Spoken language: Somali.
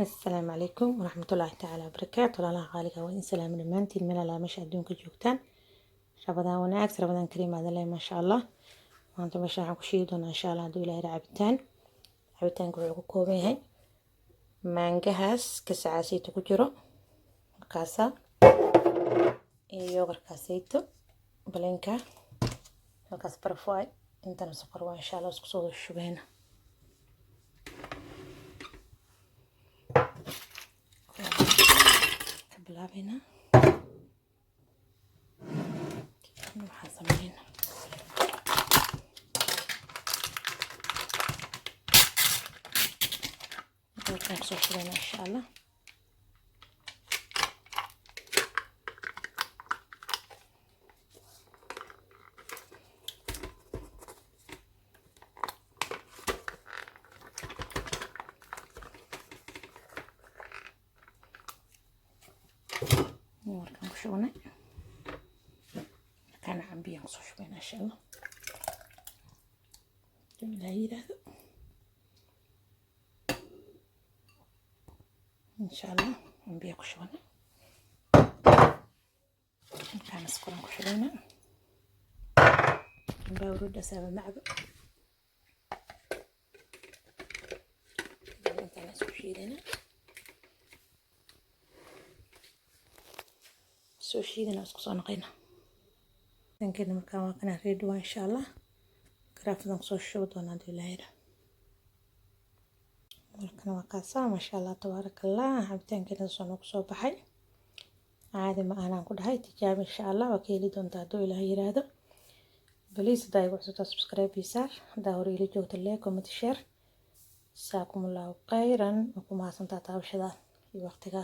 Asalaamu calaykum waraxmatullaahi tacaala wabarakaatu. Walaalaha qaaliga, waa in salaamo dhammaantiin meel alaa meesha adduunka joogtaan. Ramadaan wanaagsan, Ramadaan kariim aad leh. Maasha Allah, maanta meesha waxaan ku shiidi doonaa, insha Allah, hadduu Ilaahay, cabitaan. Cabitaanka wuxuu ku kooban yahay maangahaas gasacaasayto ku jiro markaasa iyo yogurkaasayto balenka halkaas baraf waay, intana sokor waa. Insha Allah isku soo shubeena. Ka bilaabeynaa, waxaan sameynaa halkaan kusoo shubeyna, insha Allah. Markaan ku shubnay, markaana cambiyaan kusoo shubayna, insha Allah, haduu Ilaahay yiraahdo. Insha Allah cambiyaa ku shubanay, markaana sokoraan ku shubayna. Cambaa waruudhasaaba macbo. Intaan isku shiidana, soo shiidana, isku soo noqayna dankeena. Markaan waa kana ready waa, insha Allah. Garaafadan kusoo shubi doonaa haduu Ilaahay yiraahdo. Markana waa kaasaa, maasha Allah, tabaaraka Allah, cabitaankeena soo noogu soo baxay. Caadi ma ahanaan ku dhahay. Tijaabi, insha Allah, waa ka heli doontaa hadduu Ilaahay yiraahdo. Please, haddaa igu cusubtaa, subscribe ii saar. Haddaa hore ila joogta, like, comment, share. Jasaakum Allahu khayran. Waa ku mahadsantaa taabashada iyo waqtiga.